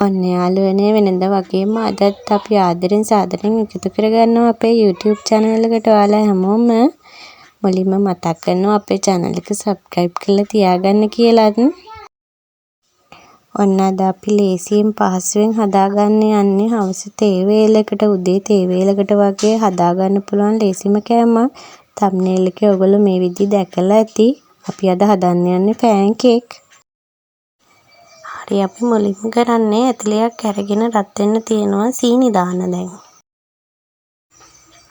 ඔන්න යාළුවනේ, වෙනද වගේම අදත් අපි ආදරෙන් සාදරෙන් එකතු කරගන්නවා අපේ YouTube channel එකට ඔයාලා හැමෝම. මුලින්ම මතක් කරනවා අපේ channel එක subscribe කරලා තියාගන්න කියලත්. ඔන්න අද අපි ලේසියෙන් පහසුවෙන් හදාගන්න යන්නේ හවස තේ වේලකට, උදේ තේ වේලකට වගේ හදාගන්න පුළුවන් ලේසිම කෑමක්. තම්නේල් එකේ ඔයගොල්ලෝ මේ විදිහ දැකලා ඇති. අපි අද හදන්න යන්නේ පෑන් කේක්. හරි, අපි මුලින්ම කරන්නේ ඇතිලියක් අරගෙන රත් වෙන්න තියෙනවා සීනි දාන්න දැන්.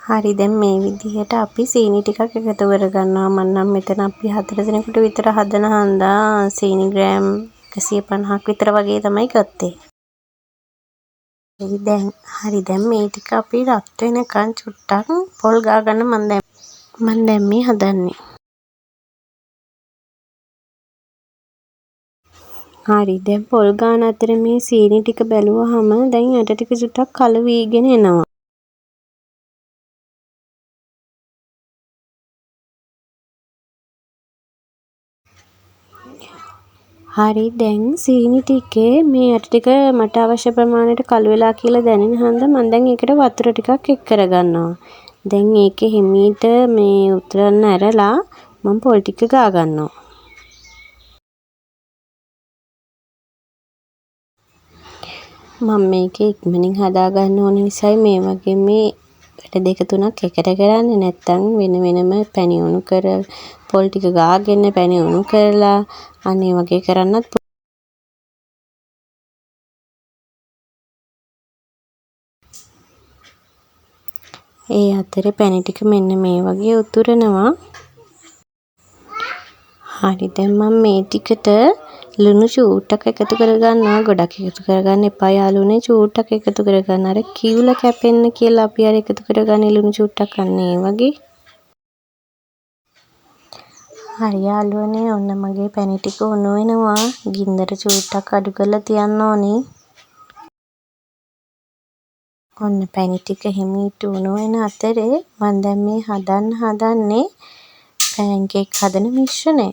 හරි, දැන් මේ විදිහට අපි සීනි ටිකක් එකතු කරගන්නවා. මං නම් මෙතන අපි 4 දෙනෙකුට විතර හදන හන්දා සීනි ග්‍රෑම් 150ක් විතර වගේ තමයි ගත්තේ. හරි, දැන් මේ ටික අපි රත් වෙනකන් චුට්ටක් පොල් ගා ගන්න මං දැන් මේ හදන්නේ. හරි, දැන් පොල් ගාන අතර මේ සීනි ටික බැලුවහම දැන් යට ටික චුට්ටක් කළු වීගෙන එනවා. හරි, දැන් සීනි ටිකේ මේ යට ටික මට අවශ්‍ය ප්‍රමාණයට කළු වෙලා කියලා දැනෙන හන්ද මං දැන් ඒකට වතුර ටිකක් එක් කරගන්නවා. දැන් ඒකේ හිමීට මේ උතුරන්න ඇරලා මං පොල් ටික ගා ගන්නවා. මම මේක ඉක්මනින් හදාගන්න ඕන නිසායි මේ වගේ මේ වැඩ දෙක තුනක් එකට කරන්නේ. නැත්තම් වෙන වෙනම පැණි උණු කර පොල් ටික ගාගෙන පැණි උණු කරලා අන්න ඒ වගේ කරන්නත්. ඒ අතරේ පැණි ටික මෙන්න මේ වගේ උතුරනවා. හරි, දැන් මම මේ ටිකට ලුණු චූට්ටක් එකතු කරගන්නවා. ගොඩක් එකතු කරගන්න එපා යාළුවනේ, චූට්ටක් එකතු කරගන්න. අර කිවුල කැපෙන්න කියලා අපි අර එකතු කරගන්නේ ලුණු චූට්ටක්, අන්න ඒ වගේ. හරි යාළුවනේ, ඔන්න මගේ පැණි ටික උණු වෙනවා. ගින්දර චූට්ටක් අඩු කරලා තියන්න ඕනේ. ඔන්න පැණි ටික හිමීට උණු වෙන අතරේ මං දැන් මේ හදන්න හදන්නේ පෑන් කේක් හදන මිශ්‍රණය.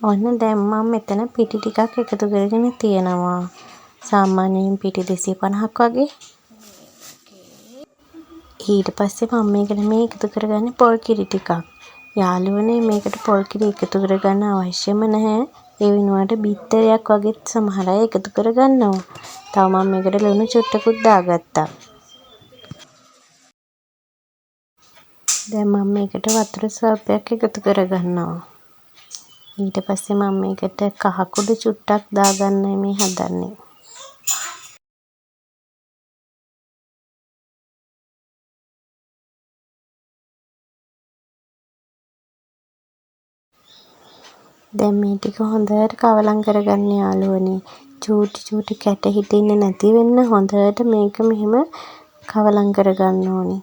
ඔන්න දැන් මම මෙතන පිටි ටිකක් එකතු කරගෙන තියෙනවා. සාමාන්‍යයෙන් පිටි 250ක් වගේ. ඊට පස්සේ මම මේකට මේ එකතු කරගන්නේ පොල් කිරි ටිකක්. යාළුවනේ, මේකට පොල් කිරි එකතු කරගන්න අවශ්‍යම නැහැ. ඒ වෙනුවට බිත්තරයක් වගේත් සමහර අය එකතු කරගන්නවා. තව මම මේකට ලුණු චුට්ටකුත් දාගත්තා. දැන් මම මේකට වතුර ස්වල්පයක් එකතු කරගන්නවා. ඊට පස්සේ මම මේකට කහ කුඩු චුට්ටක් දාගන්නයි මේ හදන්නේ. දැන් මේ ටික හොඳට කවලම් කරගන්න යාළුවනේ. චූටි චූටි කැට හිටින්නේ නැති වෙන්න හොඳට මේක මෙහෙම කවලම් කරගන්න ඕනේ.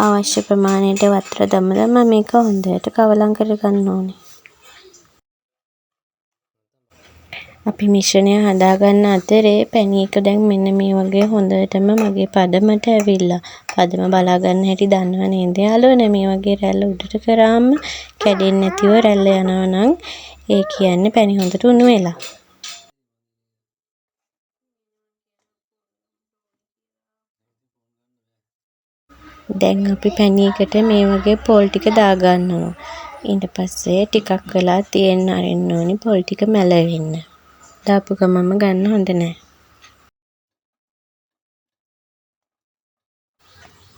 අවශ්‍ය ප්‍රමාණයට වතුර දම දම මේක හොඳට කවලම් කරගන්න ඕනේ. අපි මිශ්‍රණය හදාගන්න අතරේ පැණි එක දැන් මෙන්න මේ වගේ හොඳටම මගේ පදමට ඇවිල්ලා. පදම බලා ගන්න හැටි දන්නව නේද යාළුවනේ? මේ වගේ රැල්ල උඩට කරාම කැඩෙන්නේ නැතිව රැල්ල යනවා නම් ඒ කියන්නේ පැණි හොඳට උණු වෙලා. දැන් අපි පැණි එකට මේ වගේ පොල් ටික දාගන්නවා. ඊට පස්සේ ටිකක් වෙලා තියෙන්න අරින්න ඕනි පොල් ටික මැලවෙන්න. දාපු ගමන්ම ගන්න හොඳ නෑ.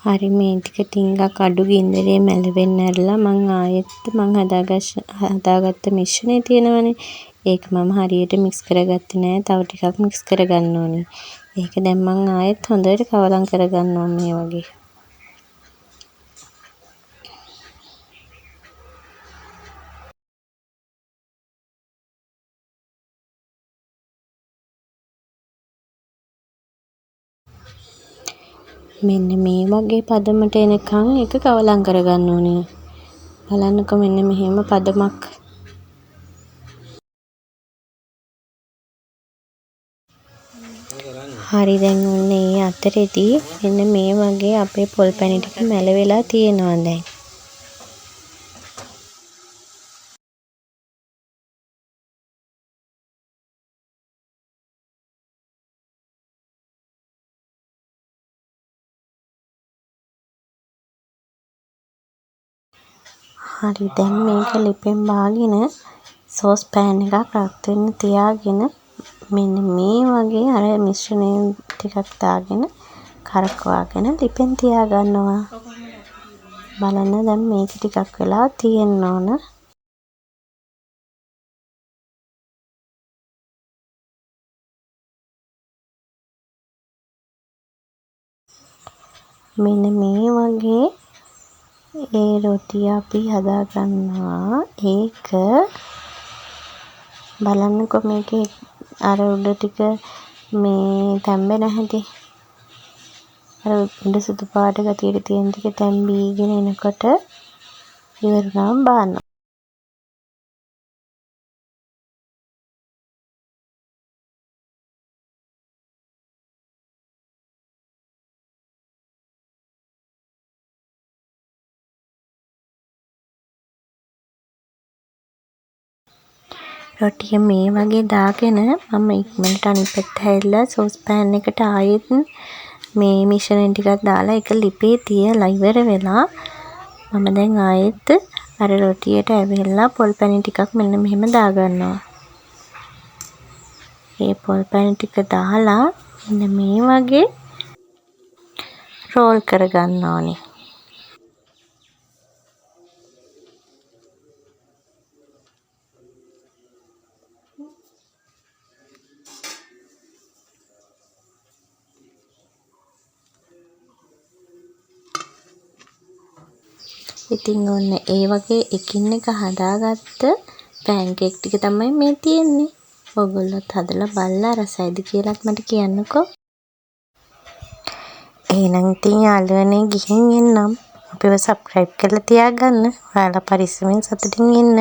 හරි, මේ ටික ටිකක් අඩු ගින්දරේ මැලවෙන්න ඇරලා මං ආයෙත් මං හදාගත්ත මිශ්‍රණය තියෙනවනේ. ඒක මම හරියට මික්ස් කරගත්තේ නෑ. තව ටිකක් මික්ස් කරගන්න ඕනි. ඒක දැන් මං ආයෙත් හොඳට කවලම් කරගන්නවා මේ වගේ. මෙන්න මේ වගේ පදමට එනකන් ඒක කවලම් කරගන්න ඕනේ. බලන්නකෝ මෙන්න මෙහෙම පදමක්. හරි, දැන් ඔන්න ඒ අතරෙදි මෙන්න මේ වගේ අපේ පොල් පැණි ටික මැලවිලා තියෙනවා දැන්. හරි, දැන් මේක ලිපෙන් බාගෙන සෝස් පෑන් එකක් රත් වෙන්න තියාගෙන මෙන්න මේ වගේ අර මිශ්‍රණය ටිකක් දාගෙන කරකවාගෙන ලිපෙන් තියාගන්නවා. බලන්න දැන් මේක ටිකක් වෙලා තියෙන්න ඕන. මෙන්න මේ වගේ ඒ රොටිය අපි හදා ගන්නවා. ඒක බලන්නකෝ මේකේ අර උඩ ටික මේ තැම්බෙන හැටි. අර උඩ සුදු පාට ගතියට තියෙන ටික තැම්බීගෙන එනකොට ඉවර වුණාම බාන්න. රොටිය මේ වගේ දාගෙන මම ඉක්මනට අනිත් පැත්ත හැරිලා සෝස් පෑන් එකට ආයෙත් මේ මිශ්‍රණය ටිකක් දාලා ඒක ලිපේ තියලා ඉවර වෙලා මම දැන් ආයෙත් අර රොටියට ඇවිල්ලා පොල් පැණි ටිකක් මෙන්න මෙහෙම දාගන්නවා. ඒ පොල් පැණි ටික දාලා මෙන්න මේ වගේ රෝල් කරගන්න ඕනේ. ඉතින් ඔන්න ඒ වගේ එකින් එක හදාගත්ත පෑන් කේක් ටික තමයි මේ තියෙන්නේ. ඔයගොල්ලොත් හදලා බලලා රසයිද කියලාත් මට කියන්නකෝ. එහෙනම් ඉතින් යාළුවනේ ගිහින් එන්නම්. අපිව සබ්ස්ක්‍රයිබ් කරලා තියාගන්න. ඔයාලා පරිස්සමෙන් සතුටින් ඉන්න.